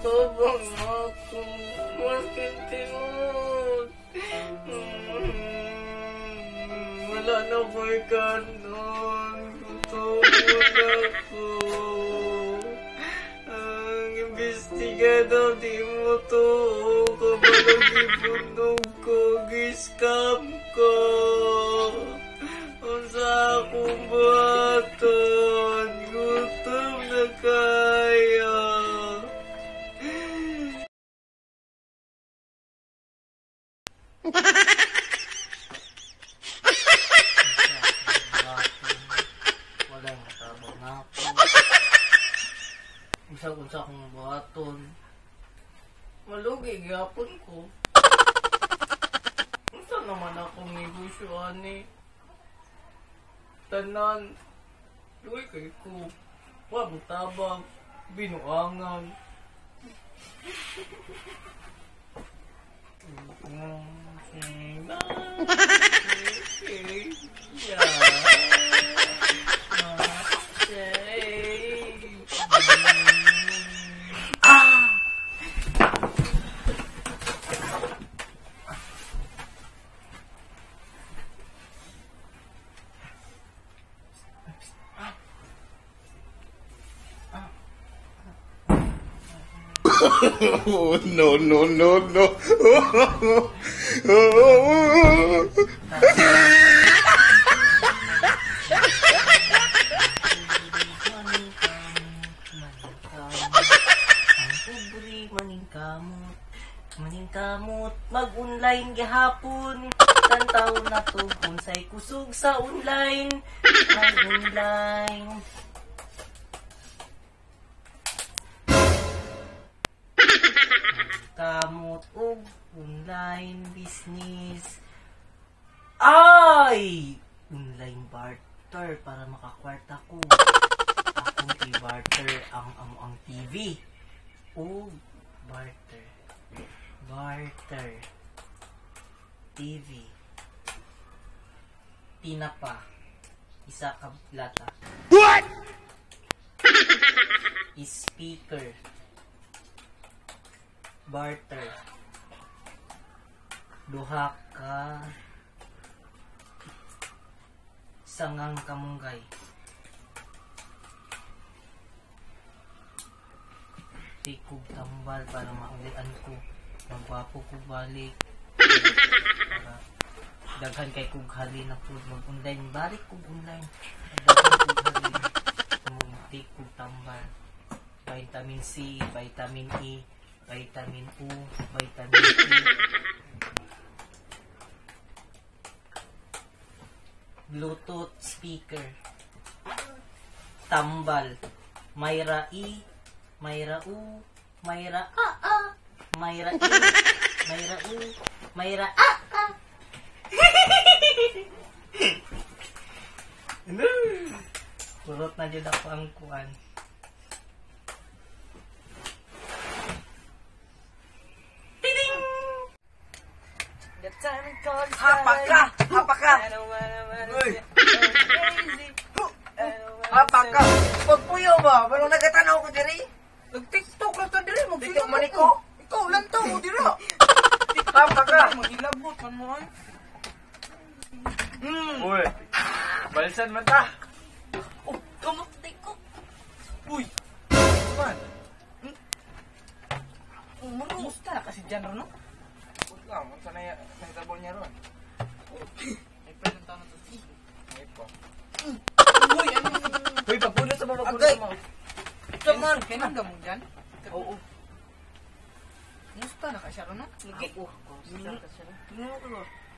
Tabang ako. Maskin tinuod. Wala na ko'y kanon. Gutom na ako. Ang imbestigado, di mo to. Kabalog ibundog ko, giskam ko. Unsa akong buhaton, gutom na kayo. Wala yung matabang na ako. Unsa akong buhaton. Malugi gyapon ko. Unsa naman akong negosyo ani? Tanan. Lugi kay ko. Wa mo tabang. Binuangan. Oh, no, no, no, no. Ang pobre maningkamot, maningkamot, mag-online gihapon. Tantaw na to unsay kusog sa online, mag-online. Kamot og online business. Ay! Online barter para makakwarta ko. Akong i-barter ang amo ang TV. O barter. Barter. TV. Tinapa. Isa ka lata. What? Speaker. Barter. Duha ka sangang kamunggay. Tikog tambal para maulian ko. Magwapo ko balik. Para daghan kay kog halin na pud mag-online. Balik kog online. Daghan kog halin. Tikog tambal. Vitamin C, vitamin E, vitamin U, vitamin E. Bluetooth speaker. Tambal. Mayra E, Mayra U, Mayra A A, Mayra E, Mayra U, Mayra A A. Kurot na jud ako ang kuan. Hapa ka! Hapa ka! Uy! Hapa ka! Pagpuyo ba? Walang nagatanaw ko diri? Nag-TikTok lang ta diri, TikTok man ikaw. Ikaw lang to mo dira. Hapa ka! Maghilabot man mo ay. Uy, balsan man ta. Oh, kamot ko. Uy. Man. Kumusta na kasi dyan ron, no? Lang, unsa na nahitabo niya ron? Ay, present na to. Ay po. Uy, ano? Uy, pagpuno sa mga pagpuno Agay! sa mga. Saman, kailan mo dyan? Oo. Kumusta na kasi ron, no? Lagi. Oh, kumusta ka siya?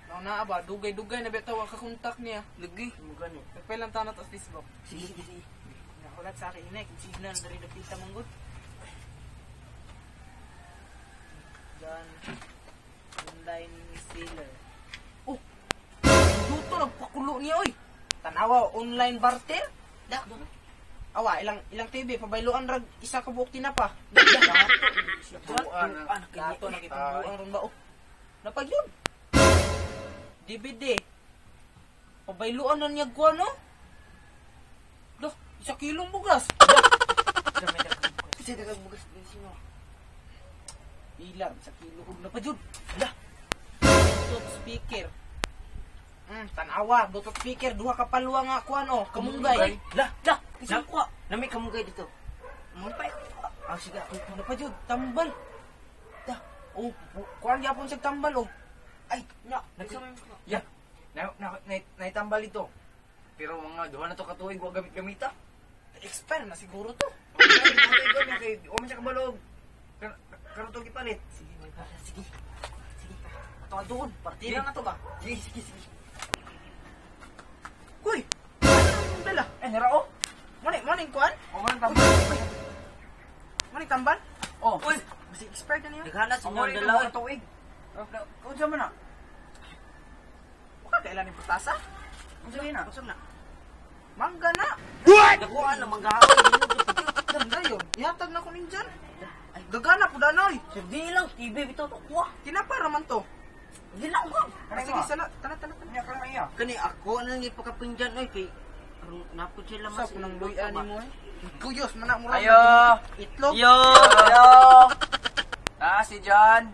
Nauna na ba, dugay-dugay na bitaw ang kakontak niya. Lagi. Mo gani. Nagpailan taon na to sa Facebook. Sige, sige, sige. Nakulat sa akin inay, kung signal na rin napita mong good. Dyan. Online seller. Oh! Duto, nagpakulo niya, oy! Tanawa, online barter? Da. Awa, ilang TV, pabayloan rag isa ka buok tinapa. Buan. Dato, nakita buang ron ba, oh. Napag yun. DVD. Pabayloan na niya guwan, no? Dah, isa kilong bugas. Kasi dagang bugas din sino. Pila sa kilo og na pa jud. Hala. Bluetooth speaker. Tanawa, Bluetooth speaker duha ka palwa nga kuan oh, kamunggay. La, la, nakuha. Nami kamunggay dito. Mo pa. Ah, sige, ako na pa jud, tambal. Da. Oh, kuan gyapon sa tambal oh. Ay, nya. Ya. Na na naitambal ito. Pero mga duha na to katuig wa gamit gamita. Expire na siguro to. Kay wa man siya kabalog. Karon to gipalit. Sige, may para. Sige. Sige. Ato doon, partida na to ba? Sige, sige, sige. Kuy. Ano dala? Eh, nara oh. Mani, mani kuan? O man tambal. Mani tambal? Oh. Uy, basi expired na niya. Naghala sa Ang inyong dalaw. dalawa tuig. Unsa man na? Wala kailan ni putasa? Unsa na? Unsa na? Mangga na. Nakuha na manggahawin. Ganda yun. Ihatag na ko ninjan. Gagana po danoy. Sabi lang, TV bitaw to kuha. Tinapa raman to. Di lang ko. Ah, sige, sala. Tana, tana, tana. Nya karon iya. Kani ako nang ipakapingjan oy kay aron napod sila Sa mas. punang luyan mo eh. Kuyos, manak mo Ayo. Itlog. Yo. Ayo. Ah, si John.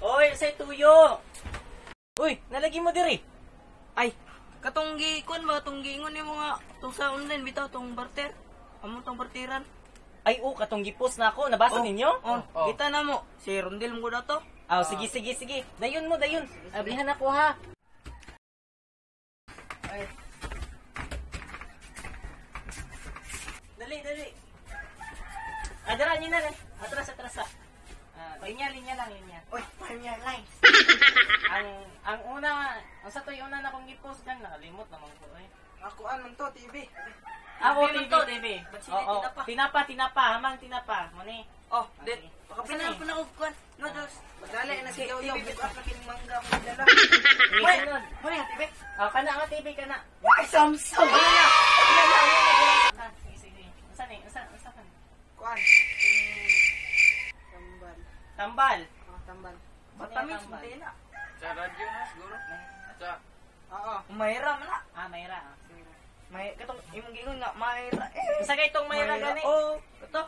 Oy, say tuyo. Uy, nalagi mo diri. Ay, katong gi kuan ba katong giingon nimo nga tong sa online bitaw tong barter. Amo tong barteran. Ay, oh, katong gipost na ako. Nabasa ninyo? Oh, Oh. kita na mo. Si Rondel mo na to. Ah, sige, sige, sige. Dayon mo, dayon. Ablihan ako ha. Ay. Dali, dali. Adara niyo na lang. Atras, atras. Ah, linya, linya lang, linya. Oy, palnya line. Ang una, ang sa to'y una na akong gipost kan nakalimot naman ko eh. Akuan man to, TV. Ako, TV TV, man to. TV. Ba't sila Oo, tinapa? tinapa, tinapa, hamang tinapa. Muni. Oh, dit. Okay. Pakapinaw pa na og kuan. Noodles. Madali na si Yaw Yaw. Bukas na kining mangga mo dala. Sige, sunod. Muna TV. Ah, kana nga TV kana. Ay, Samsung. Ah, sige, sige. Unsa ni? Unsa, unsa kan? Kuan. Tambal. Tambal. Oh, tambal. Matamis Tambal. mo na. Sa radyo na siguro. Sa Oo. Mayra man na. Ah, mayra. ah. May katong imong giingon nga mayra. Eh. Unsa kay itong mayra gani? Oh, kato.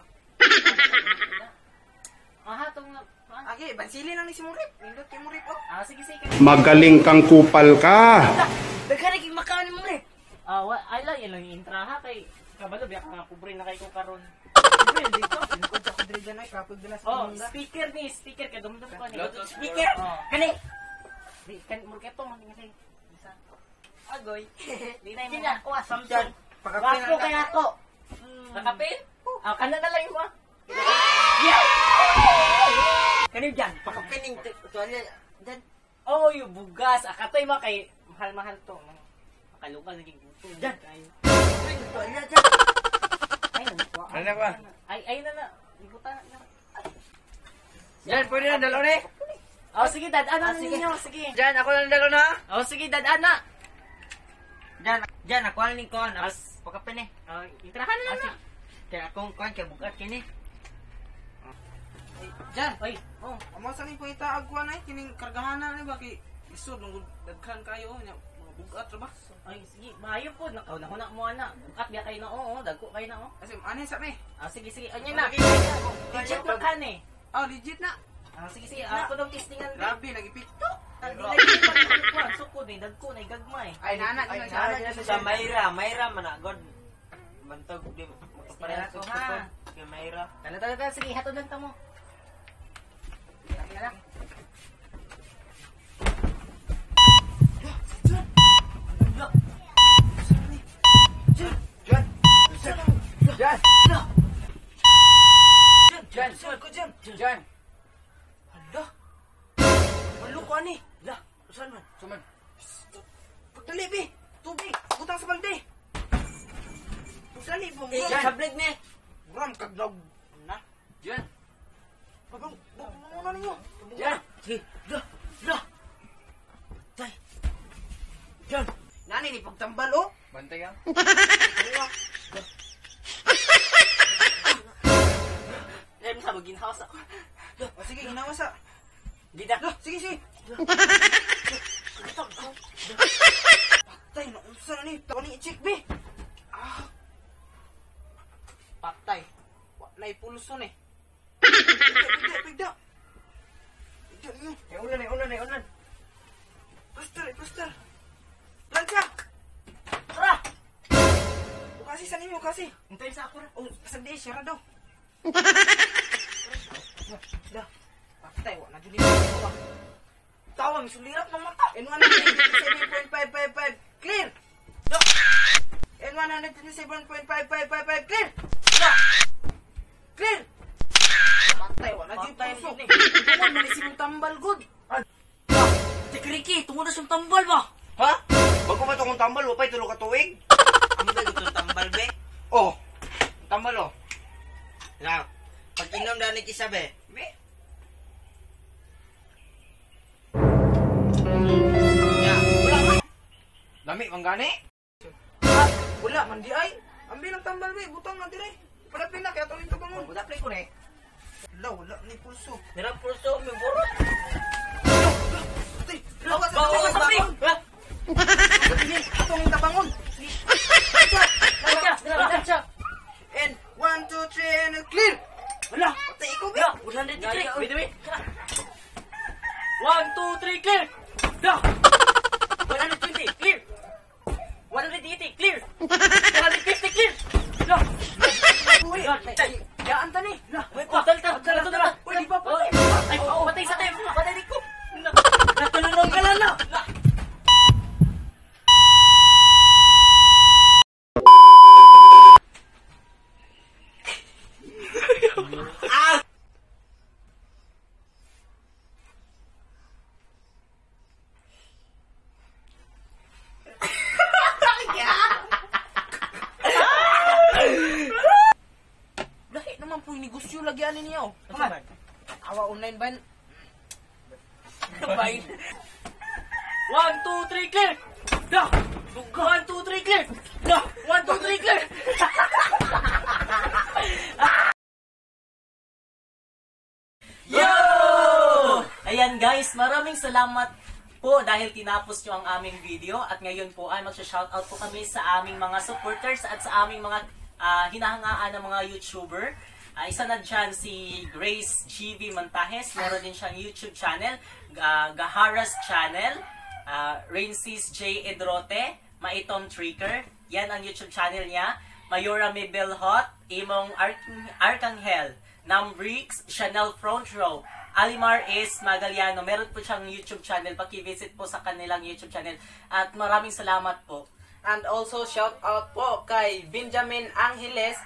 Aha, tong ah. Agi, bansili lang ni si Murip. Nindot kay Murip oh. Ah, sige, sige. Magaling kang kupal ka. Daghan kay makaon ni mo re. Ah, wa ay lang ilang intra ha kay kabalo biya ka nga pobre na kay ko karon. Libre dito. Lingkod sa kudre dyan ay. Kapag dala sa Oh, mangga. speaker ni, speaker kay dumdum ko ni. Bluetooth Speaker. Oh. Kani. Di kan murketo man ni kasi. Isa. Agoy. Di na Sina, mo. kuha Samsung. Pakapin Wapo kay ako. Nakapin? Ah, kana na lang mo. Yeah. Kani diyan, pakapining tuwalya diyan. Oh, yung bugas. Ah, katoy mo kay mahal-mahal to. Makaluka naging gutom. Diyan. Kayo. Tuwalya diyan. Ay, nagkuha. Ano na ba? Ay, ay na na. Ibuta na. Jan, pwede na dalaw na eh. Oh, sige, dad-ana Ah, sige. ninyo. Sige. Jan, ako lang dalaw na. Oh, sige, dad-ana. Diyan, diyan ako ni kuan. As, Pakapin eh. oh, intrahan na na. Kaya akong kuan kay bugat kini. Jan. Oy, Oh, amo sa ning pangita agkuan ay kining kargahanan ay ba kay isod nung daghan kayo nya mga bugat ra ba. ay, sige, maayo po. Nakauna-huna mo ana. Bukat biya kayo na, oo, dagko kayo na, oh. Kasi ani sa mi. Ah, sige, sige. Anya na. Legit na kan eh. Oh, legit na. Ah, sige, sige. Ako daw testingan. Grabe nagipikto. Di lagi pa sukod eh. Dagko na gagmay. Ay nana Ay, na nana, nana Sa Mayra, Mayra man na god. Bantog di makapareha Ko sa ha. sukod. Kay Mayra. Tala, tala, tala. Sige, hatod lang ta mo. Jan. Jan. Jan. Saan ko dyan? Jan. Hala. Malo ko ani. La, usan man? Suman. Pagdali bi. Tubig. Butang sa balde. Pagdali mo. Eh, sablig ni. Ram kaglag. Na. Jan. Bagong muna ninyo. Jan. Sige, la, la. Patay. Diyan. Nani ni pagtambal oh. Bantay ka. Dahil sa mag-in-house ako. O sige, ginawa sa. Di na. Lah, sige, sige. Patay na unsa na ni? Tawa ni i-check bi. Ah. Patay. Wa na pulso ni. Pigda, pigda, pigda. Diyan niyo. Ay ulan, ay ulan, ay ulan. Plaster, plaster. Plancha. Tara. Kasi sa nimo kasi. Hintayin sa ako ra. Oh, pasag di siya ra daw. Da. Patay wa na jud ni. Tawa misulirat ng mata. N127.555 clear. No. N127.5555 clear. No. Clear. Patay wa na jud Patay puso. ni. Tungod man si mong tambal good. Tikriki, tungod na siyang tambal ba? Ha? Bago pa to kung tambal, wa pa'y tulo ka tuig. Amo ba itong tambal be? Oh. Tambal oh. Na, pag inom na ni kisa be. Be. Ya, Wala man. Lami man gani. Ah, wala man di ay. Ambi lang tambal be, butang na dire. Padapin na kaya tuning tabangon. Wala play ko ni. Wala, wala ni pulso. Mira pulso, may burot. Patay. Lawa sa Bawa tabangon. sa pre. Ha? Atong tabangon. Plancha, plancha. And 1 2 3 and clear. Wala. Patay ko be. Ya, 103. Wait, wait. 1, 2, 3, clear. Da. 120, clear. 180, clear. 150, clear. Da. Uy, yaan ta ni. Lah, Wait, oh, dal, dal, dal, dal, dal. Uy, di pa patay. Ay, oh, patay sa tayo. Patay di ko. Natulunong ka lang na. Lahi naman po yung negosyo lagi ani niya oh. Come on. Awa online ban. Bye. 1, 2, 3, clear. Da. 1, 2, 3, clear. Da. 1, 2, 3, clear. Yo! Ayan guys, maraming salamat po dahil tinapos nyo ang aming video at ngayon po ay magsha-shoutout po kami sa aming mga supporters at sa aming mga hinahangaan ng mga YouTuber. Isa na dyan si Grace GV Montajes, meron din siyang YouTube channel, Gaharas Channel, Rainsis J. Edrote, Maitom Tricker, yan ang YouTube channel niya, Mayora Mabel Hot, Imong Arkanghel, Nambrix, Chanel Front Row, Alimar is Magaliano. Meron po siyang YouTube channel. Paki-visit po sa kanilang YouTube channel. At maraming salamat po. And also shout out po kay Benjamin Angeles,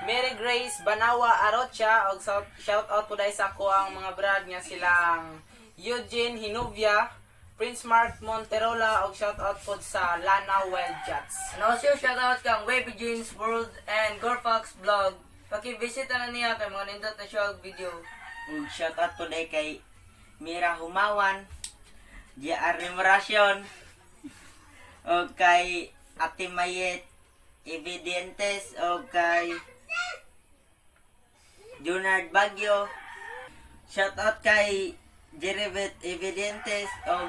Mary Grace Banawa Arocha, og shout out po dahil sa ako ang mga brad nga silang Eugene Hinuvia, Prince Mark Monterola, og shout out po sa Lana Wild Jets. And also, shout out kang Wavy Jeans World and Gorfox Vlog. Paki-visit na niya kay mga nindot na siya og video. Ug shout out po dahil kay Mira Humawan, JR Remorasyon, o kay Ate Mayet Evidentes, o kay Junard Bagyo. Shout out kay Jeribet Evidentes o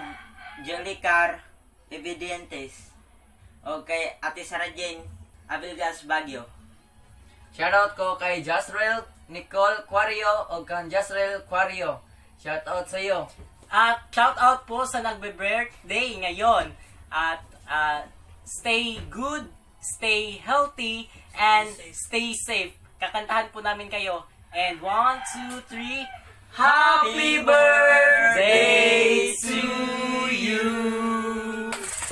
Jolicar Evidentes, o kay Ate Sarah Jane Abilgas Bagyo. Shoutout ko kay Jasrel Nicole Quario o kang Jasrel Quario. Shoutout sa iyo. At shout out po sa nagbe-birthday ngayon. At stay good, stay healthy, and stay safe. Kakantahan po namin kayo. And 1, 2, 3, Happy birthday to you!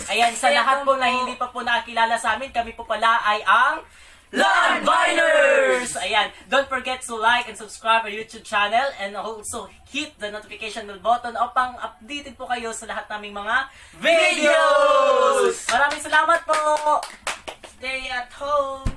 Ayan, sa lahat po na hindi pa po nakakilala sa amin, kami po pala ay ang Landviners! Ayan, don't forget to like and subscribe our YouTube channel and also hit the notification bell button upang updated po kayo sa lahat naming mga videos! Maraming salamat po! Stay at home!